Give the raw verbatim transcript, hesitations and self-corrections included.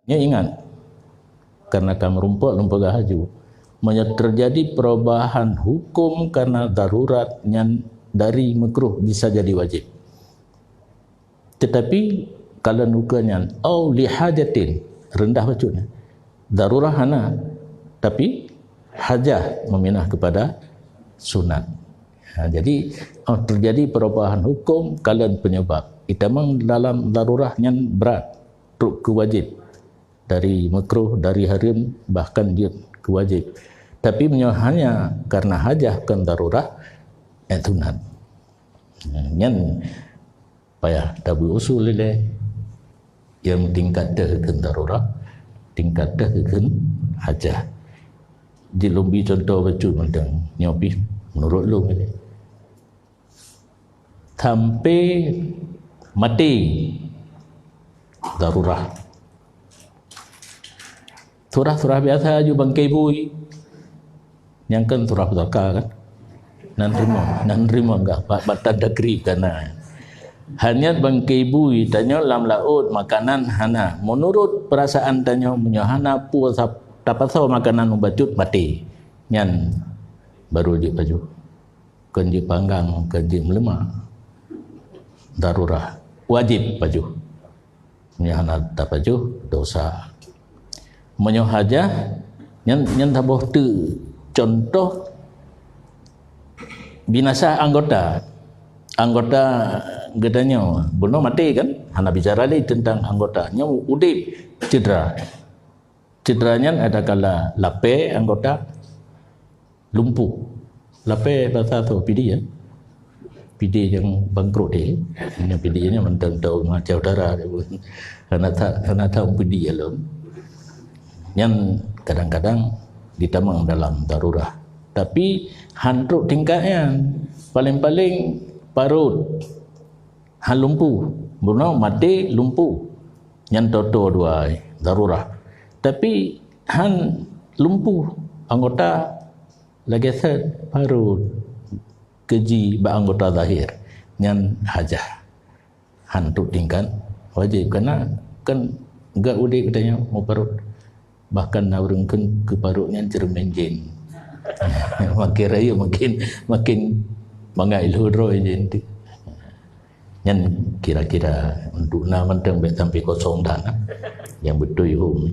Nyoe ingat, karena ka meurumpok lôn peugah laju, meunyoe teujadi perubahan huköm karena darurat, nyan dari makruh bisa jadi wajéb. Teutapi kalau ukeue nyan, au li hajatin, reundah bacut nyan. Darurah hana, tapi hajah meminah kepada sunat. Ha, jadi, oh, teujadi perubahan huköm kalon peunyeubab. Itamong dalam darurah nyan brat, trok keu wajéb. Dari makruh, dari hareuem, bahkan jeuet keu wajéb. Tapi meunyoe hanya karena hajah kon darurah, nyan sunat. Nyan payah tabri usul ilée. Nyang tingkat teuh keu darurah, tingkat teuh keu hajah. Jeuet lôn bi contoh bacut mantong nyoe pih meunurot lôn ilée. Sampai maté darurah. Surah-surah biasa aju bangkai bui. Nyang kan surah pusaka kan. Nan rimong, nan rimong gah bak batan dagri kana. Hanyat bangkai bui tanyoe lam laôt makanan hana. Meunurot peurasaan tanyoe meunyoe hana peue sab-, tapasoe makanan mubacut maté. Nyan baru jeuet pajoh. Kon jeuet panggang, kon jeuet meuleuma. Darurah. Wajéb pajoh. Meunyoe hana tapajoh, dosa. Meunyoe hajah, nyan, nyan saboh teuk contoh binasa anggota. Anggota geutanyoe, bunoe maté kan? Hana bicara lé teuntang anggota. Nyoe udeb cedera. Cedera nyan adakala lapée anggota, lumpuh. Lapée basa soe, pidie, ya? Pidie nyang bangkrut deh. Nyang pidie nyan mantong tahu macam dara dia pun. Hana ta-, hana tahu pidie lom. Nyan kadang-kadang ditamong dalam darurah. Tapi han trok tingkat nyan. Paling-paling parut. Han lumpuh. Bunoe maté lumpuh. Nyan toto dua darurah. Tapi han lumpuh anggota lagée set parut keuji bak anggota zahir. Nyan hajah. Han trok tingkat wajéb. Karena kan gak udeb geutanyoe meuparut. Bahkan na ureuëng kheun keu parut nyan ceureumen jén. Makin rayeuk makin, makin mangat ilhu droe jén tu. Nyan kira-kira untuk na mantong bék sampai kosong that, nah. Nyang beutôi hom.